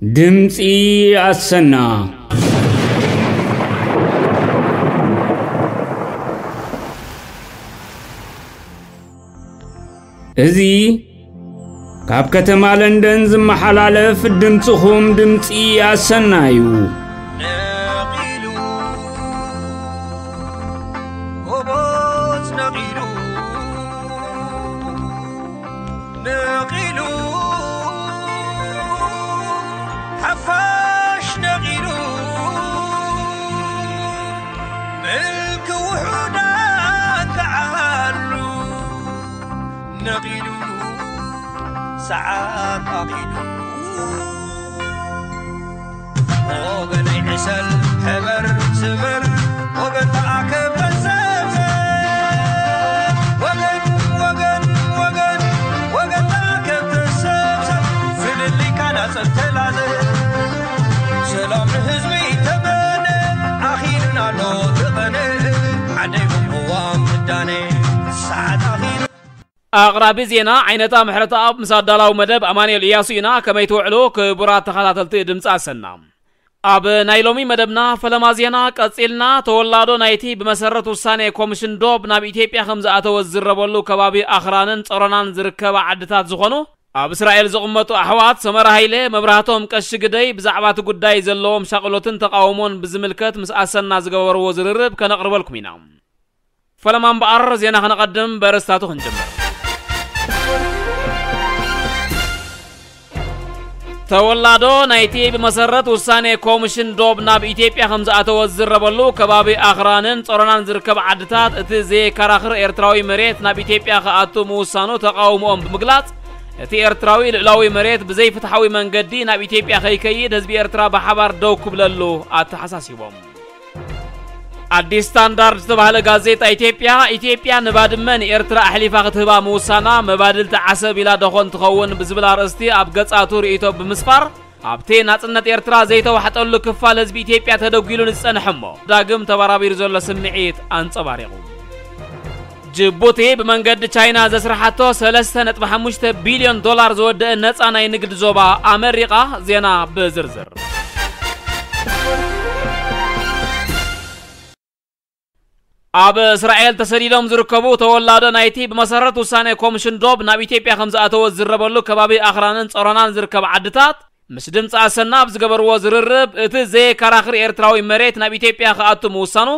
ድምፂ ኣሰና። እዚ ካብ ከተማ ለንደን ዝመሓላለፍ ድምፅኹም ድምፂ ኣሰና እዩ። ነቒሉ፣ ጎቦዝ ነቒሉ፣ ነቒሉ፣ ሓፋሽ ነቒሉ፣ ምልኪ ውሑዳት ተዓሉ፣ ነቒሉ፣ ሰዓት ኣኺሉ። ወገነይ ዕሰል፣ ሕበር፣ ስመር፣ ወገን ተኣከብ፣ ተሰብሰብ። ወገን፣ ወገን፣ ወገን፣ ወገን ተኣከብ፣ ተሰብሰብ። ፍልልይካ ናጸብ ተላዘብ። ሰላም ንህዝቢ ተመነ፣ ኣኺሉና ኣሎ ተቐነ። ዓደይ ቅዋም ምዳነ፣ ሰዓት ኣኺሉ። ኣቕራቢ ዜና ዓይነታ ምሕረተኣብ ምስ ኣዳላዊ መደብ ኣማኑኤል ኢያሱ ኢና። ከመይ ትውዕሉ ክቡራት ተኸታተልቲ ድምፂ ኣሰና? ኣብ ናይ ሎሚ መደብና ፈለማ ዜና ቀጺልና፣ ተወላዶ ናይቲ ብመሰረት ውሳኔ ኮሚሽን ዶብ ናብ ኢትዮጵያ ከም ዝኣተወ ዝዝረበሉ ከባቢ ኣኽራንን ጾሮናን ዝርከባ ዓድታት ዝኾኑ ኣብ እስራኤል ዝቕመጡ ኣሕዋት ሰመራ ሃይለ፣ መብራህቶም ቀሺ ግደይ ብዛዕባ እቲ ጉዳይ ዘለዎም ሻቕሎትን ተቓውሞን ብዝምልከት ምስ ኣሰና ዝገበርዎ ዝርርብ ከነቕርበልኩም ኢና። ፈለማ እምበኣር ዜና ከነቐድም በርእስታቱ ክንጅምር። ተወላዶ ናይቲ ብመሰረት ውሳኔ ኮሚሽን ዶብ ናብ ኢትዮጵያ ከም ዝኣተወ ዝዝረበሉ ከባቢ ኣኽራንን ጾሮናን ዝርከብ ዓድታት እቲ ዘየከራኽር ኤርትራዊ መሬት ናብ ኢትዮጵያ ክኣቱ ምውሳኑ ተቓውሞኦም ብምግላጽ፣ እቲ ኤርትራዊ ልኡላዊ መሬት ብዘይፍትሓዊ መንገዲ ናብ ኢትዮጵያ ከይከይድ ህዝቢ ኤርትራ ብሓባር ደው ክብለሉ ኣተሓሳሲቦም። ኣዲስ ስታንዳርድ ዝተባህለ ጋዜጣ ኢትዮጵያ፣ ኢትዮጵያ ንባድመ ንኤርትራ ኣሕሊፋ ክትህባ ምውሳና መባድልቲ ዓሰብ ኢላ ደኾን ትኸውን ብዝብል ኣርእስቲ ኣብ ገጻቱ ርእይቶ ብምስፋር፣ ኣብቲ ናጽነት ኤርትራ ዘይተዋሕጠሉ ክፋል ህዝቢ ኢትዮጵያ ተደጒሉ ንዝጸንሐ እሞ ዳግም ተበራቢሩ ዘሎ ስምዒት ኣንጸባሪቑ። ጅቡቲ ብመንገዲ ቻይና ዘስራሓቶ ሰለስተ ነጥቢ ሓሙሽተ ቢልዮን ዶላር ዝወደአ ነጻ ናይ ንግድ ዞባ ኣመሪቓ። ዜና ብዝርዝር። ኣብ እስራኤል ተሰዲዶም ዝርከቡ ተወላዶ ናይቲ ብመሰረት ውሳኔ ኮሚሽን ዶብ ናብ ኢትዮጵያ ከም ዝኣተወ ዝዝረበሉ ከባቢ ኣኽራንን ጾሮናን ዝርከብ ዓድታት ምስ ድምፂ ኣሰና ኣብ ዝገበርዎ ዝርርብ፣ እቲ ዘየከራኽር ኤርትራዊ መሬት ናብ ኢትዮጵያ ክኣቱ ምውሳኑ፣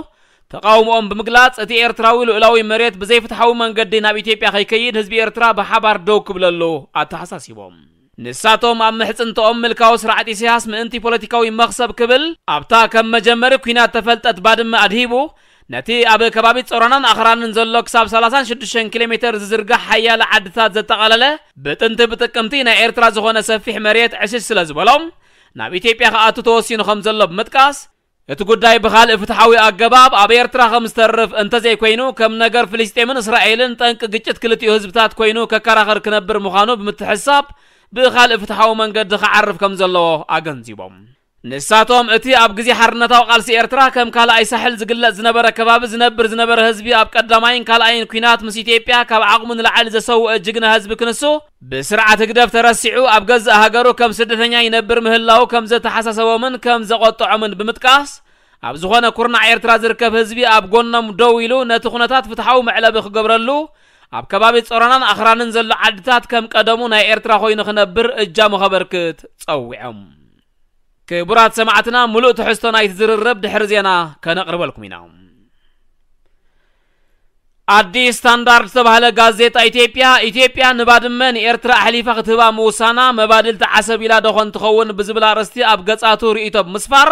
ተቓውሞኦም ብምግላጽ፣ እቲ ኤርትራዊ ልኡላዊ መሬት ብዘይፍትሓዊ መንገዲ ናብ ኢትዮጵያ ከይከይድ ህዝቢ ኤርትራ ብሓባር ደው ክብለሉ ኣተሓሳሲቦም። ንሳቶም ኣብ ምሕጽንትኦም ምልካዊ ስርዓት ኢሳያስ ምእንቲ ፖለቲካዊ መኽሰብ ክብል፣ ኣብታ ከም መጀመሪ ኲናት ተፈልጠት ባድመ ኣድሂቡ፣ ነቲ ኣብ ከባቢ ጾሮናን ኣኽራንን ዘሎ ክሳብ ሰላሳን ሽዱሽተን ኪሎ ሜተር ዝዝርጋሕ ሓያለ ዓድታት ዘጠቓለለ፣ ብጥንቲ ብጥቅምቲ ናይ ኤርትራ ዝኾነ ሰፊሕ መሬት ዕሽሽ ስለ ዝበሎም፣ ናብ ኢትዮጵያ ክኣቱ ተወሲኑ ከም ዘሎ ብምጥቃስ፣ እቲ ጉዳይ ብኻልእ ፍትሓዊ ኣገባብ ኣብ ኤርትራ ከም ዝተርፍ እንተዘይኮይኑ፣ ከም ነገር ፍልስጤምን እስራኤልን ጠንቂ ግጭት ክልቲኡ ህዝብታት ኮይኑ ከከራኽር ክነብር ምዃኑ ብምትሕሳብ፣ ብኻልእ ፍትሓዊ መንገዲ ክዓርፍ ከም ዘለዎ ኣገንዚቦም። ንሳቶም፣ እቲ ኣብ ግዜ ሓርነታዊ ቃልሲ ኤርትራ ከም ካልኣይ ሳሕል ዝግለጽ ዝነበረ ከባቢ ዝነብር ዝነበረ ህዝቢ፣ ኣብ ቀዳማይን ካልኣይን ኲናት ምስ ኢትዮጵያ ካብ ዓቕሙ ንላዕሊ ዘሰውአ ጅግና ህዝቢ ክንሱ፣ ብስርዓት ህግደፍ ተረሲዑ ኣብ ገዛእ ሃገሩ ከም ስደተኛ ይነብር ምህላዉ ከም ዘተሓሳሰቦምን ከም ዘቖጥዖምን ብምጥቃስ፣ ኣብ ዝኾነ ኩርናዕ ኤርትራ ዝርከብ ህዝቢ ኣብ ጎኖም ደው ኢሉ ነቲ ኩነታት ፍትሓዊ መዕለቢ ክገብረሉ፣ ኣብ ከባቢ ጾሮናን ኣኽራንን ዘሎ ዓድታት ከም ቀደሙ ናይ ኤርትራ ኮይኑ ክነብር እጃሙ ከበርክት ጸዊዖም። ክቡራት ሰማዕትና፣ ምሉእ ትሕዝቶ ናይቲ ዝርርብ ድሕሪ ዜና ከነቕርበልኩም ኢና። ኣዲስ ስታንዳርድ ዝተባህለ ጋዜጣ ኢትዮጵያ፣ ኢትዮጵያ ንባድመ ንኤርትራ ኣሕሊፋ ክትህባ ምውሳና መባድልቲ ዓሰብ ኢላ ደኾን ትኸውን ብዝብል ኣርእስቲ ኣብ ገጻቱ ርእይቶ ብምስፋር፣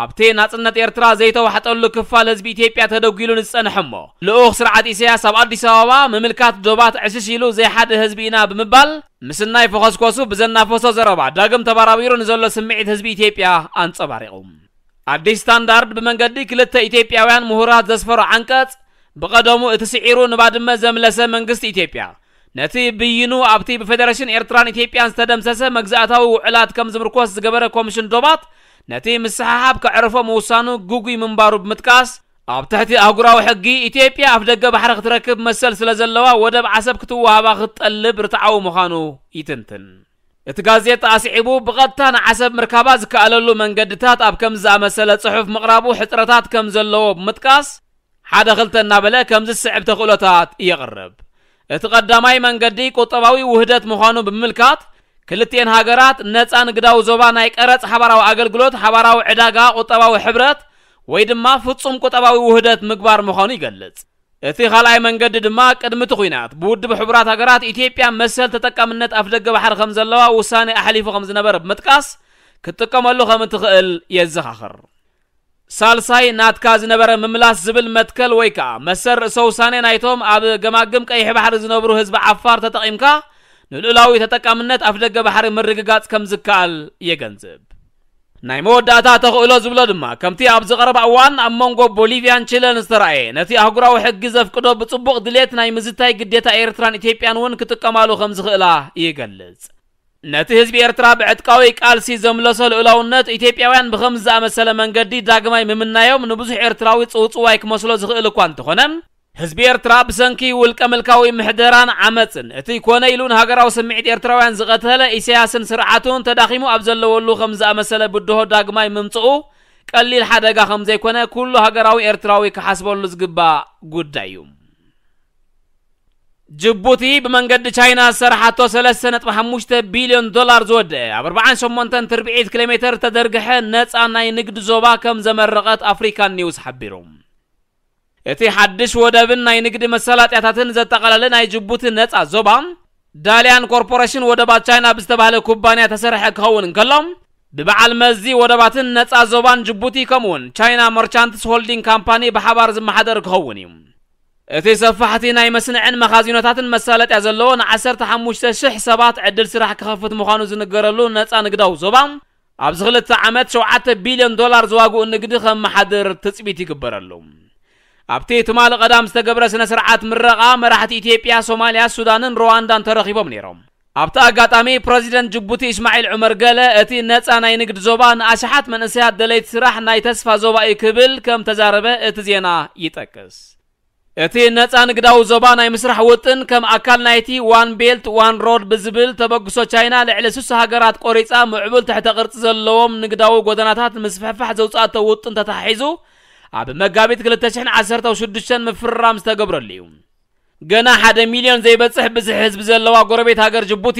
ኣብቲ ናጽነት ኤርትራ ዘይተዋሕጠሉ ክፋል ህዝቢ ኢትዮጵያ ተደጒሉ ንዝጸንሐ እሞ፣ ልኡኽ ስርዓት ኢሳያስ ኣብ ኣዲስ ኣበባ ምምልካት ዶባት ዕሽሽ ኢሉ ዘይሓደ ህዝቢ ኢና ብምባል፣ ምስናይ ፈኾስኮሱ ብዘናፈሶ ዘረባ ዳግም ተባራቢሩ ንዘሎ ስምዒት ህዝቢ ኢትዮጵያ ኣንጸባሪቑ። ኣዲስ ስታንዳርድ ብመንገዲ ክልተ ኢትዮጵያውያን ምሁራት ዘስፈሮ ዓንቀጽ፣ ብቐደሙ እቲ ስዒሩ ንባድመ ዘምለሰ መንግስቲ ኢትዮጵያ፣ ነቲ ብይኑ ኣብቲ ብፌደሬሽን ኤርትራን ኢትዮጵያን ዝተደምሰሰ መግዛእታዊ ውዕላት ከም ዝምርኮስ ዝገበረ ኮሚሽን ዶባት፣ ነቲ ምስሕሓብ ከዕርፎ ምውሳኑ ግጉይ ምንባሩ ብምጥቃስ፣ ኣብ ትሕቲ ኣህጉራዊ ሕጊ፣ ኢትዮጵያ ኣፍደገ ባሕሪ ክትረክብ መሰል ስለ ዘለዋ፣ ወደብ ዓሰብ ክትወሃባ ክትጠልብ ርትዓዊ ምዃኑ ይትንትን። እቲ ጋዜጣ ኣስዒቡ፣ ብቐጥታ ንዓሰብ ምርካባ ዝከኣለሉ መንገድታት ኣብ ከምዚ ዝኣመሰለ ጽሑፍ ምቕራቡ ሕጽረታት ከም ዘለዎ ብምጥቃስ፣ ሓደ ክልተ እናበለ ከምዚ ዝስዕብ ተኽእሎታት የቕርብ። እቲ ቀዳማይ መንገዲ ቁጠባዊ ውህደት ምዃኑ ብምምልካት፣ ክልቲኤን ሃገራት ነጻ ንግዳዊ ዞባ ናይ ቀረጽ ሓባራዊ ኣገልግሎት፣ ሓባራዊ ዕዳጋ፣ ቁጠባዊ ሕብረት ወይ ድማ ፍጹም ቁጠባዊ ውህደት ምግባር ምዃኑ ይገልጽ። እቲ ካልኣይ መንገዲ ድማ ቅድሚ እቲ ኲናት ብውድብ ሕቡራት ሃገራት ኢትዮጵያ መሰል ተጠቃምነት ኣፍደገ ባሕሪ ከም ዘለዋ ውሳኔ ኣሕሊፉ ከም ዝነበረ ብምጥቃስ ክትጥቀመሉ ከም እትኽእል የዘኻኽር። ሳልሳይ ናትካ ዝነበረ ምምላስ ዝብል መትከል ወይ ከዓ መሰል ርእሰ ውሳኔ ናይቶም ኣብ ገማግም ቀይሕ ባሕሪ ዝነብሩ ህዝቢ ዓፋር ተጠቒምካ ንልኡላዊ ተጠቃምነት ኣፍደገ ባሕሪ ምርግጋጽ ከም ዝከኣል የገንዝብ። ናይ መወዳእታ ተኽእሎ ዝብሎ ድማ ከምቲ ኣብዚ ቀረባ እዋን ኣብ መንጎ ቦሊቪያን ቺለን ዝተራእየ ነቲ ኣህጉራዊ ሕጊ ዘፍቅዶ ብጽቡቕ ድሌት ናይ ምዝታይ ግዴታ ኤርትራን ኢትዮጵያን እውን ክጥቀማሉ ከም ዝኽእላ ይገልጽ። ነቲ ህዝቢ ኤርትራ ብዕጥቃዊ ቃልሲ ዘምለሶ ልኡላውነት ኢትዮጵያውያን ብኸምዚ ዝኣመሰለ መንገዲ ዳግማይ ምምናዮም ንብዙሕ ኤርትራዊ ጽውጽዋይ ክመስሎ ዝኽእል እኳ እንተኾነ፣ ህዝቢ ኤርትራ ብሰንኪ ውልቀ ምልካዊ ምሕደራን ዓመጽን እቲ ኮነ ኢሉ ንሃገራዊ ስምዒት ኤርትራውያን ዝቐተለ ኢሳያስን ስርዓቱን ተዳኺሙ ኣብ ዘለወሉ ከም ዝኣመሰለ ብድሆ ዳግማይ ምምጽኡ ቀሊል ሓደጋ ከም ዘይኮነ ኩሉ ሃገራዊ ኤርትራዊ ክሓስበሉ ዝግባእ ጉዳይ እዩ። ጅቡቲ ብመንገዲ ቻይና ዝሰራሓቶ ሰለስተ ነጥቢ ሓሙሽተ ቢልዮን ዶላር ዝወደአ ኣብ ኣርባዓን ሸሞንተን ትርብዒት ኪሎ ሜተር ዝተደርግሐ ነጻ ናይ ንግዲ ዞባ ከም ዘመረቐት ኣፍሪካን ኒውስ ሓቢሩ። እቲ ሓድሽ ወደብን ናይ ንግዲ መሰላጥያታትን ዘጠቓለለ ናይ ጅቡቲ ነጻ ዞባ፣ ዳልያን ኮርፖሬሽን ወደባት ቻይና ብዝተባህለ ኩባንያ ተሰርሐ ክኸውን እንከሎ፣ ብበዓል መዚ ወደባትን ነጻ ዞባን ጅቡቲ ከምኡውን ቻይና መርቻንትስ ሆልዲንግ ካምፓኒ ብሓባር ዝመሓደር ክኸውን እዩ። እቲ ሰፋሕቲ ናይ መስንዕን መኻዚኖታትን መሳለጥያ ዘለዎ ንዓሰርተ ሓሙሽተ ሽሕ ሰባት ዕድል ስራሕ ክኸፍት ምዃኑ ዝንገረሉ ነጻ ንግዳዊ ዞባ፣ ኣብዚ ክልተ ዓመት ሸውዓተ ቢልዮን ዶላር ዝዋግኡ ንግዲ ከመሓድር ትጽቢት ይግበረሉ። ኣብቲ ትማሊ ቀዳም ዝተገብረ ስነ ስርዓት ምረቓ መራሕቲ ኢትዮጵያ፣ ሶማልያ፣ ሱዳንን ሩዋንዳን ተረኺቦም ነይሮም። ኣብቲ ኣጋጣሚ ፕረዚደንት ጅቡቲ እስማዒል ዑመር ገለ እቲ ነጻ ናይ ንግድ ዞባ ንኣሽሓት መንእሰያት ደለይቲ ስራሕ ናይ ተስፋ ዞባ እዩ ክብል ከም ተዛረበ እቲ ዜና ይጠቅስ። እቲ ነጻ ንግዳዊ ዞባ ናይ ምስራሕ ውጥን ከም ኣካል ናይቲ ዋን ቤልት ዋን ሮድ ብዝብል ተበግሶ ቻይና ልዕሊ ስሳ ሃገራት ቆሪጻ ምዕቡል ትሕተ ቅርጺ ዘለዎም ንግዳዊ ጎደናታት ንምስፍሕፋሕ ዘውጻእቶ ውጥን ተተሓሒዙ ኣብ መጋቢት ክልተ ሽሕን ዓሰርተ ሽዱሽተን ምፍርራም ዝተገብረሉ እዩ። ገና ሓደ ሚልዮን ዘይበጽሕ ብዝሒ ህዝቢ ዘለዋ ጎረቤት ሃገር ጅቡቲ፣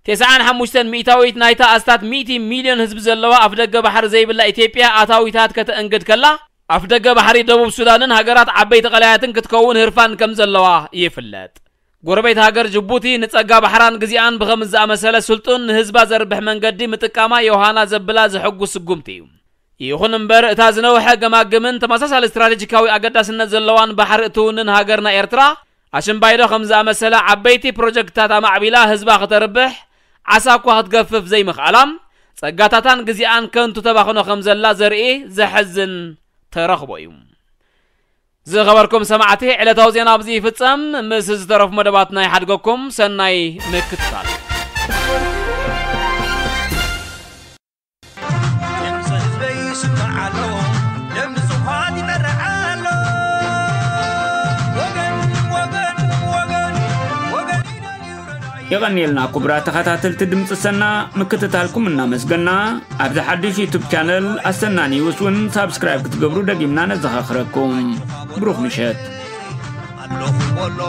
ተስዓን ሓሙሽተን ሚእታዊት ናይታ ኣስታት ሚእቲ ሚልዮን ህዝቢ ዘለዋ ኣፍደገ ባሕሪ ዘይብላ ኢትዮጵያ ኣታዊታት ከተእንግድ ከላ፣ ኣፍደገ ባሕሪ ደቡብ ሱዳንን ሃገራት ዓበይቲ ቀላያትን ክትከውን ህርፋን ከም ዘለዋ ይፍለጥ። ጎረቤት ሃገር ጅቡቲ ንጸጋ ባሕራን ግዜኣን ብኸምዚ ዝኣመሰለ ስልጡን ንህዝባ ዘርብሕ መንገዲ ምጥቃማ ዮሃና ዘብላ ዘሐጉስ ስጉምቲ እዩ። ይኹን እምበር፣ እታ ዝነውሐ ገማግምን ተመሳሳሊ ስትራቴጂካዊ ኣገዳስነት ዘለዋን ባሕሪ እትውንን ሃገርና ኤርትራ፣ ኣሽምባይዶ ከም ዝኣመሰለ ዓበይቲ ፕሮጀክትታት ኣማዕቢላ ህዝባ ክተርብሕ፣ ዓሳ እኳ ክትገፍፍ ዘይምኽኣላ፣ ጸጋታታን ግዜኣን ከንቱ ተባኽኖ ከም ዘላ ዘርኢ ዘሐዝን ተረኽቦ እዩ። ዝኸበርኩም ሰማዕቲ፣ ዕለታዊ ዜና ኣብዚ ይፍጸም። ምስ ዝተረፉ መደባት ናይ ሓድገኩም ሰናይ ምክትታል። ድምፂ ህዝበይ ይስማዕ ኣሎ፣ ድምፂ ንፁሃት ይመርሕ ኣሎ። ወገን፣ ወገን፣ ወገን፣ ወገን ይደልዩ ረዳኢ። የቐንየልና ክቡራት ተኸታተልቲ ድምፂ ሰና፣ ምክትታልኩም እናመስገና፣ ኣብዚ ሓድሽ ዩቱብ ቻነል ኣሰና ኒውስ እውን ሳብስክራይብ ክትገብሩ ደጊምና ነዘኻኽረኩም። ብሩኽ ምሸት። ኣለኹ ወሎ።